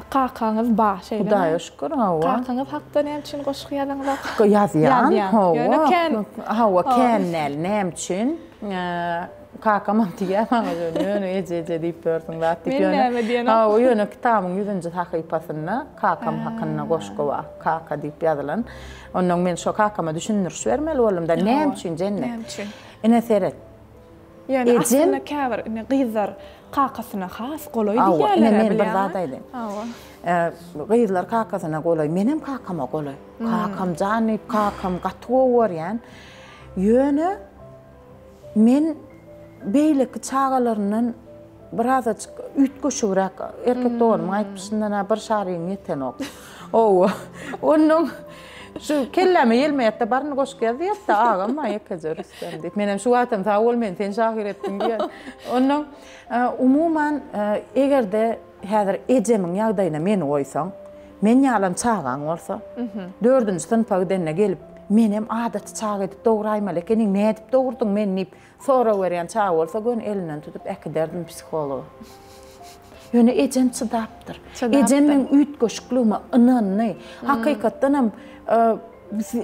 Kakaňyz bar şeýlemi? Hudaýa şükür hawa. Kakaňyz hakda näme üçin goşgy ýazaňyzok? Ýazýan hawa. Ýöne kän. Hawa kän däl näme üçin? Kakamam diýýär maňa ýöne ýöne eje eje diýip ýörsüň zat diýip ýöne. Men näme diýenim? Hawa ýöne kitabyň ýüzünji sahypasynda kakam hakynda goşgy bar. Kaka diýip ýazylan. Ondan men şo kakama düşündiriş bermeli boldum-da. Näme üçin Jennet? Näme üçin? Ine seret. Ýöne aslynda käbir ine gyzlar kakasyna has golaý diýýärler. Ine men bir zat aýdaýyn. Hawa. Gyzlar kakasyna golaý, menem kakama golaý. Kakam jan diýip, kakam gaty gowy görýän. Ýöne men beýleki çagalaryndan birazajyk üýtgeşigräk, erkek doganymyň aýtmyşyndan-a bir şaryň ýetenok. Hawa. Onnoň şu kelläme ýelmeýärdi-de, baryny goşgy ýaz diýýärdi-de, agam maňa ýekeje Rüstem diýip. Menem şu wagtam sag bol meni sen şahyr etdiň diýýän. Onnoň umuman eger-de häzir ejemiň ýagdaýyna meni goýsaň, men ýalam çagaň bolsa, dördünji synpa gidende gelip, menem adaty çaga edip dograýmaly ekeniň, nädip dogurdyň meni diýip, Sorag berýän çaga bolsa göni elinden tutup äkiderdim psihologa. Ýöne ejem çydapdyr. Ejem meň üýtgeşikligime ynandy. Hakykatdanam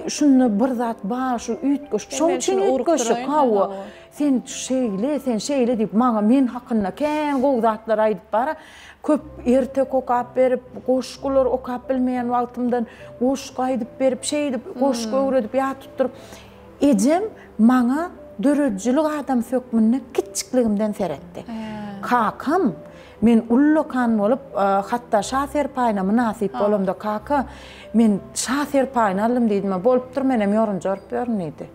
şunda bir zat bar, şu üýtgeşik. Şoň üçin üýtgeşik, hawa. Sen şeýle, sen şeýle diýip maňa men hakynda kän gowy zatlar aýdyp bara. Köp ertek okap berip, goşgular okap bilmeýän wagtymdan goşgy aýdyp berip, şeýdip goşgy öwredip ýat tutduryp. Ejem maňa döredijilik adamsy hökmünde kiçjikligimden seretdi. Kakam, men ullakan bolup, hatda şa serpaýyna mynasyp bolamda, Kaka, men şa serpaýyny aldym diýdim. Bolupdyr, menem ýorunja orup ýörün diýdi.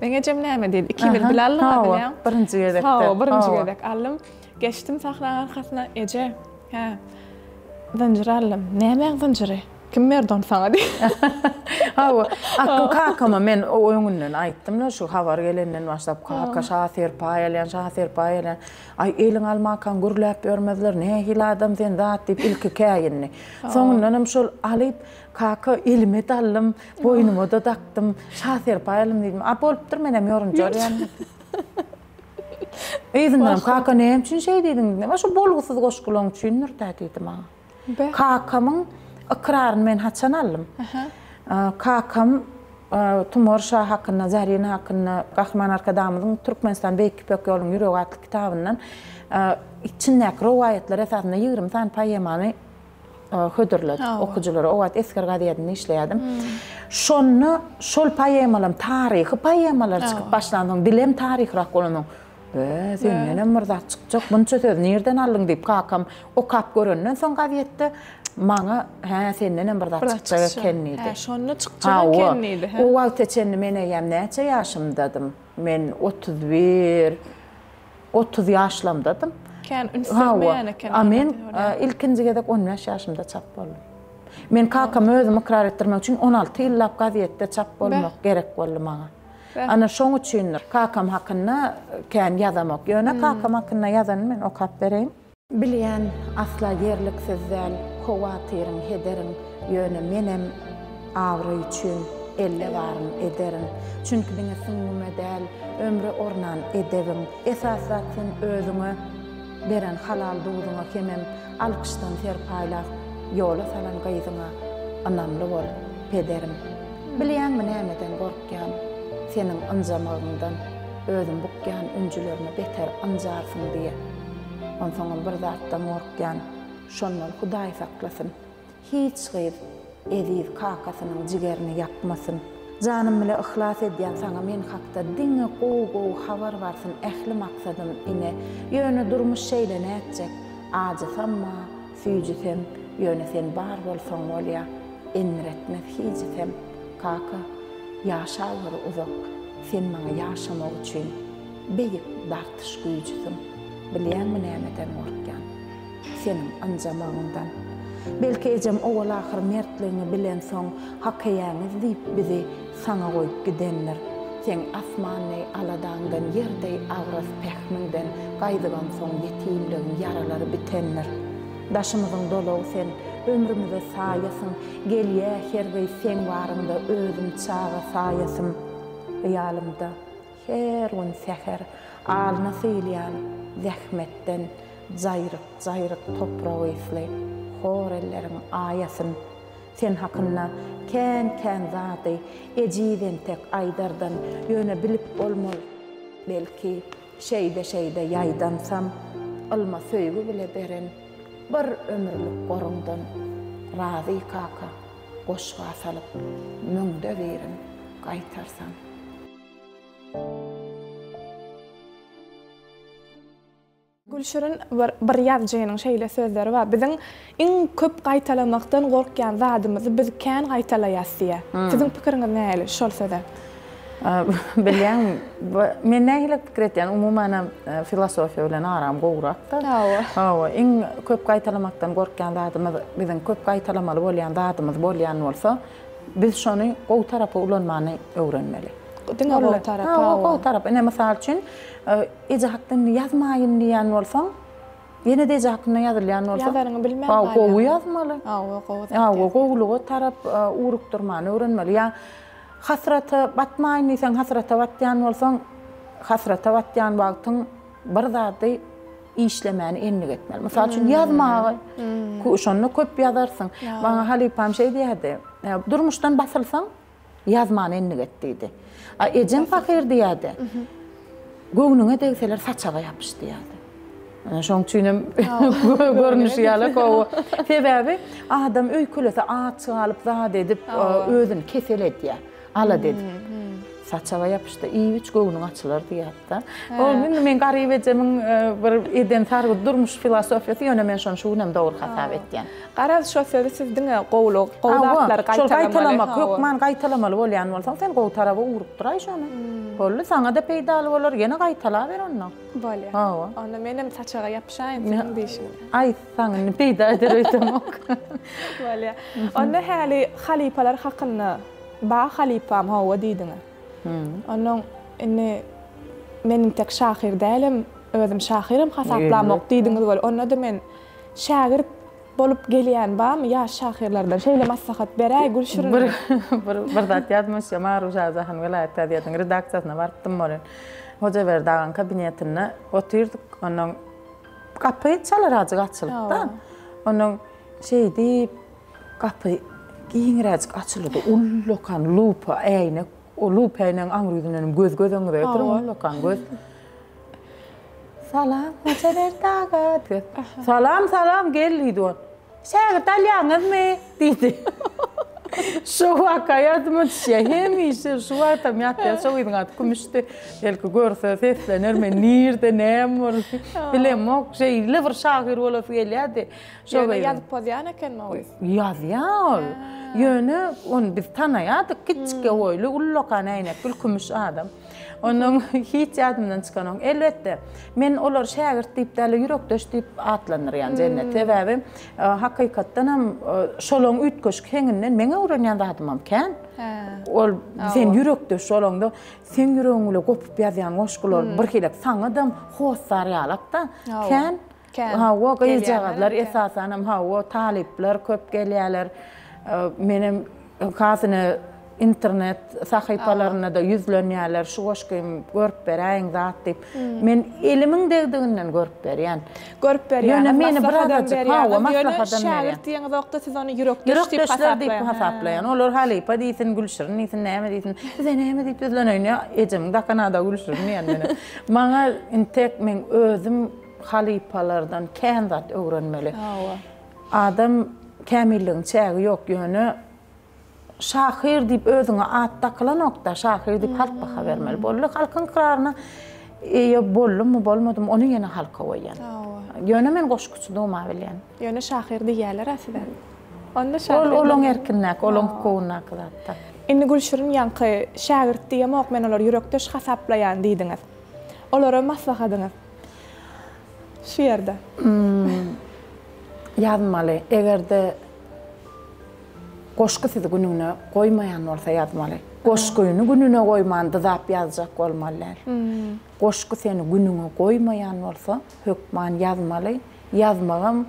Meň ejem näme diýdi? Ikimiz bile aldyk-a bilýäň. Birinji gezekde. Hawa, birinji gezek aldym. Geçdim sahnaň arkasyna, Eje, hä, zynjyr aldym. Nämäň zynjyry? Kim berdi ony saňa diýip. Hawa, Akgyn kakama men öňünden aýtdym-la, şu habar gelenden başlap, kaka şa serpaý alýan, şa serpaý alýan. Aý, eliňe almankaň gürläp ýörmezler, nähili adam sen zat diýip ilki käýindi. Soňundanam şol alyp, kaka elime-de aldym, boýnuma-da dakdym, şa serpaý aldym diýdim. A bolupdyr, menem ýorunja orýan diýdi. Yzyndanam kaka näme üçin şeý diýdiň diýdim. A şu bolgusyz goşgulaň üçindir-dä diýdi maňa. Kakamyň ykraryny men haçan aldym? Kakam Tumar şa hakynda, Zarina hakynda Gahryman Arkadagymyzyň Türkmenistan Beýik Ýüpek ýolunyň ýüregi atly kitabyndan içindäki rowaýatlar esasynda 20 sany poemany Hödürledik okyjylara. O wagt Esger gazetinde işleýärdim. Şonda şol poemalarym taryhy poemalar çykyp başlansoň, dilem taryhyrak bolansoň, Be, sendenem bir zat çykjak, munça sözi nirden aldyň diýip, kakam okap görenden soň gazetde maňa, Hä, sendenem bir zat çykjak eken diýdi. Hä, şonda çykjak eken diýdi. O wagta çenli men eýýäm näçe ýaşymdadym? Men 31, 30 ýaşlamdadym. Kän üns bermeýän eken. A men ilkinji gezek 15 ýaşymda çap boldum. Men kakamy özüm ykrar etdirmek üçin 16 ýyllap gazetde çap bolmak gerek boldy maňa. Ana şoň üçindir. Kakam hakynda kän ýazamok. Ýöne kakam hakynda ýazanymy men okap bereýin. Bilýän, asla ýerliksiz däl, howatyryň, hederiň, ýöne menem abraý üçin elde baryny ederin. Çünki diňe süňňüme däl, ömre ornan edebiň. Esasy zat sen özüňe beren halal duzuňa hemem alkyşdan serpaýlap ýola salan gyzyňa ynamly bol, pederim. Bilýäňmi nämeden gorkýan? Seniň ynjamagyňdan özüm bukýan ünjülerime beter ynjarsyň diýe. Onsoňam bir zatdan gorkýan, şondan Hudaý saklasyn, hiç gyz eziz kakasynyň jigerini ýakmasyn. Janym bile yhlas edýän saňa men hakda diňe gowy-gowy habar barsyn ähli maksadym ine. Ýöne durmuş şeýle nätjek, ajysam ba, süýjüsem, ýöne sen bar bolsaň bolýa, endiretmez hijisem. Kaka, ýaşaweri uzak, sen maňa ýaşamak üçin Beýik dartyş güýjüsiň. Bilýäňmi nämeden gorkýan? Seniň ynjamagyňdan. Belki ejem owal-ahyr mertligiňi bilensoň, hak eýäňiz diýip bizi saňa goýup gidendir. Seň asman deý aladaňdan, ýer deý agras pähmiňden gaýzygansoň ýetimligiň ýaralary bitendir. Daşymyzyň dolagy sen, ömrümize saýasyň, gelýä her gyz seň baryňda özüm çaga saýasym. Hyýalymda Her gün säher alna sylýan zähmetden jaýryk-jaýryk toprak ysly hor elleriň aýasyn. Sen hakynda kän-kän zady ejiz entek aýdardan, ýöne bilip bolmaz. Belki, şeýde-şeýde ýaýdansam, ylma söýgi bile beren bir ömürlik goruňdan razy kaka, goşga salyp müňde birin gaýtarsaň. Gülşirin bir bir ýazyjynyň şeýle sözleri bar, Biziň iň köp gaýtalamakdan gorkýan zadymyzy biz kän gaýtalaýas diýýär. Siziň pikiriňiz nähili şol söze? Bilýäňmi, men nähili pikir etýän, umumanam filosofiýa bilen aram gowurak-da. Hawa. Hawa, iň köp gaýtalamakdan gorkýan zadymyz biziň köp gaýtalamaly bolýan zadymyz bolýan bolsa, Biz şony gowy tarapa ulanmany öwrenmeli. Diňe gowy tarapa. Hawa, gowy tarapa. Ine, mysal üçin, eje hakda indi ýazmaýyn diýýän bolsaň, ýene-de eje hakynda ýazylýan bolsa, Ýazaryňy bilmän galýaň. Gowy ýazmaly. Hawa, gowy zat. Hawa, gowulyga tarap ugrukdyrmany öwrenmeli. Ýa hasrata batmaýyn diýseň, hasrata batýan bolsaň, hasrata batýan wagtyň bir zady işlemäni endik etmeli. Mysal üçin, ýazmagy. Şonda köp ýazarsyň. Maňa halypam şeý diýerdi, Durmuşdan basylsaň, ýazmany endik et diýdi. A ejem pahyr diýerdi, Göwnüňe degseler saçaga ýapyş diýerdi. Ana şoň üçinem görnüşi ýaly gowy. Sebäbi adam öýkelese aç galyp zat edip özüni kesel edýär. Alada edip. Saçaga ýapyşdy, iýip-iç göwnüň açylar diýýärdi-de. Ol indi meň garyp ejemiň bir eden sargydy durmuş filosofiýasy, ýöne men şony şu günem dogry hasap etýän. Garaz, şo sözi siz diňe gowulyk, gowy zatlary gaýtalamaly. Şol gaýtalamak, hökman gaýtalamaly bolýan bolsaň, sen gowy taraba ugrukdyraý şony. Boldy, saňa-da peýdaly bolar, ýene gaýtalaber onda. Bolýar. Hawa. Onda menem saçaga ýapyşaýyn siziň diýşiňize. Aýtsaň indi peýda eder öýdemok. Bolýar. Onda häli halypalar hakynda Ba halypam hawa diýdiňiz. Onnoň indi men intek şahyr dälem, özüm şahyram hasaplamok diýdiňiz weli, onda-da men şägirt bolup gelýän barmy ýaş şahyrlardan şeýle maslahat beräý Gülşirin. Bir bir bir zat ýadyma düşýär, Maru Şajahan welaýat gazetiniň redaksiýasyna barypdym welin, Hojaberdi agaň kabinetinde otyrdyk, onnoň gapy çalarajyk açylypda, onnoň şeýdip Gapy giňräjik açyldy-da, ullakan lupa äýnek, o lupa äýnegiň aňry ýüzündenem göz göz öňüňize getiriň, ullakan göz. Salam, Hojaberdi aga, diýip. Salam, salam, gel diýdi ol. Şägirt alýaňyzmy? diýdi. Şo waka ýadyma düşýär. Hemişe şu wagtam ýatýar. Şo gyzyň ady Kümüşdi. Belki görse seslener men nirde näme boldy bilemok. Şeýle bir şahyr bolasy gelýärdi. Şo Ýöne ýazyp pozýan ekenmi o gyz? Ýazýar ol. Ýöne ony biz tanaýardyk. Kiçjikge boýly, ullakan äýnekli kümüş adam. Ondan hiç ýadymdan çykanok. Elbetde, men olary şägirt diýip däl-de, ýürekdeş diýip atlandyrýan Jennet. Sebäbi hakykatdan hem şolaryň üýtgeşik heňinden meň öwrenýän zadymam kän. Ol sen ýürekdeş bolaňda, seň ýüregiň bile gopup ýazýan goşgular birhili saňadam hossar ýalak-da. Kän. Kän. Hawa, gyzjagazlar esasanam hawa, talyplar köp gelýärler. Menem hasyny internet sahypalarynda-da ýüzlenýärler, şu goşgymy görüp beräýiň zat diýip. Men elimiň degdiginden görüp berýän. Görüp berýäňiz, Ýöne meni maslahatam birazajyk, hawa, berýäňiz. Ýöne maslahatam berýän. şägirt diýeňizokda siz ony ýürekdeş diýip Ýürekdeşler diýip hasaplaýaň. hasaplaýan. Olar halypa diýsin, Gülşirin diýsin, näme diýsin. Bize näme diýip ýüzleneýin ýa ejemiň dakan ady Gülşirin diýen meni. Maňa intek meň özüm halypalardan kän zat öwrenmeli. Hawa. Adam kämilligiň çägi ýok, ýöne şahyr diýip özüňe at dakylanok-da, şahyr diýip halk baha bermeli. Boldy, halkyň ykraryna eýe boldummy, bolmadymmy, ony ýene halka goýýan. Hawa. Ýöne men goşguçydygym-a bilýän. Ýöne şahyr diýýärler-ä size. Onda şahyr. Ol olaň erkindäki, olaň hukugyndaky zat-da. Indi Gülşirin ýaňky şägirt diýemok, men olary ýürekdeş hasaplaýan diýdiňiz. Olara maslahatyňyz? Şu ýerde. Ýazmaly. Eger-de goşgy sizi gününe goýmaýan bolsa ýazmaly. Goşgyny gününe goýman dyzap ýazjak bolmaly däl. Goşgy seni günüňe goýmaýan bolsa hökman ýazmaly. Ýazmagam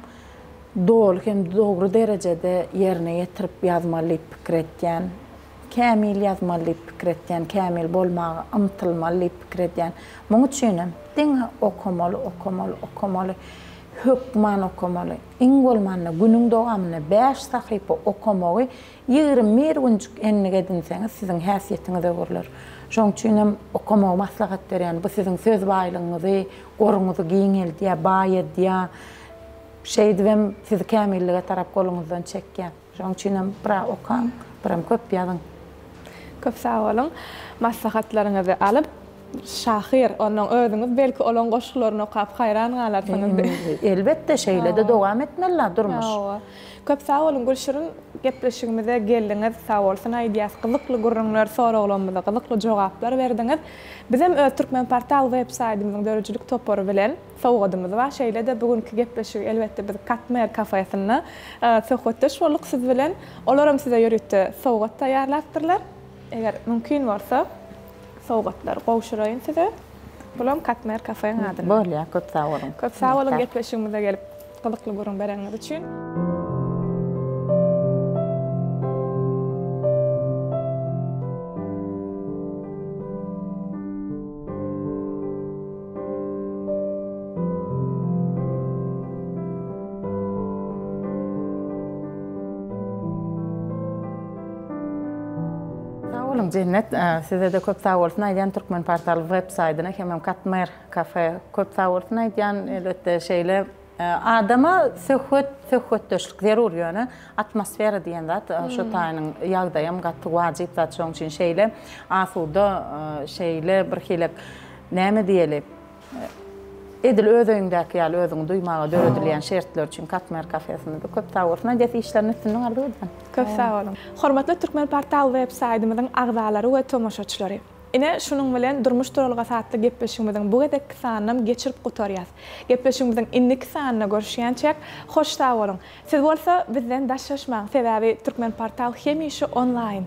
doly hem dogry derejede ýerine ýetirip ýazmaly diýip pikir etýän. Kämil ýazmaly diýip pikir etýän, kämil bolmaga ymtylmaly diýip pikir edýän. Muň üçinem diňe okamaly, okamaly, okamaly. Hökman okamaly. Iň bolmanda günüň dowamynda bäş sahypa okamagy 21 günjük endik edinseňiz siziň häsiýetiňiz öwrüler. Şoň üçinem okamagy maslahat berýän. Bu siziň söz baýlygyňyzy, goruňyzy giňeldýär, baýadýar. Şeýdibem sizi kämillige tarap goluňyzdan çekýär. Şonuň üçinem bir-ä okaň, birem köp ýazyň. Köp sag boluň. Maslahatlaryňyzy alyp, şahyr, onnoň özüňiz belki olaň goşgularyny okap haýran galarsyňyz. Elbetde, şeýle-de dowam etmeli-la durmuş. Hawa. Köp sag boluň Gülşirin, gepleşigimize geldiňiz, sag bolsun aýdýas. Gyzykly gürrüňler, soraglarymyza gyzykly jogaplar berdiňiz. Bizem öz Türkmenportal web saýdymyzyň döredijilik topary bilen Sowgadymyz bar. Şeýle-de bu günki gepleşigi elbetde biz Katmer kafesinde söhbetdeş bolduk siz bilen. Olaram size ýörite sowgat taýýarlapdyrlar. Eger mümkin bolsa sowgatlary gowşuraýyn size. Bulam Katmer kafeň adyndan. Bolýar, köp sag boluň. Köp sag boluň gepleşigimize gelip gyzykly gürrüň bereniňiz üçin. Sag boluň Jennet. Sizede köp sag bolsun aýdýan Türkmenportal web saýdyna hemem Katmer kafe köp sag bolsun aýdýan. Elbetde şeýle adama söhbet söhbetdeşlik zerur ýöne atmosfera diýen zat şu taýynyň ýagdaýam gaty wajyp zat şoň üçin şeýle asuda şeýle bir hilek Näme diýeli? Edil öz öýüňdäki ýaly özüňi duýmaga döredilýän şertler üçin Katmer kafesine-de köp sag bolsun aýdýas, işlerinde üstünlik arzuw edýän. Köp sag boluň. Hormatly Türkmenportal web saýdymyzyň agzalary we tomaşaçylary! Ine, şunuň bilen Durmuş duralgasy atly gepleşigimiziň bu gezekki sanynam geçirip gutarýas. Gepleşigimiziň indiki sanynda görüşýänçäk, hoş sag boluň! Siz bolsa bizden daşlaşmaň, sebäbi Türkmenportal hemişe onlaýn!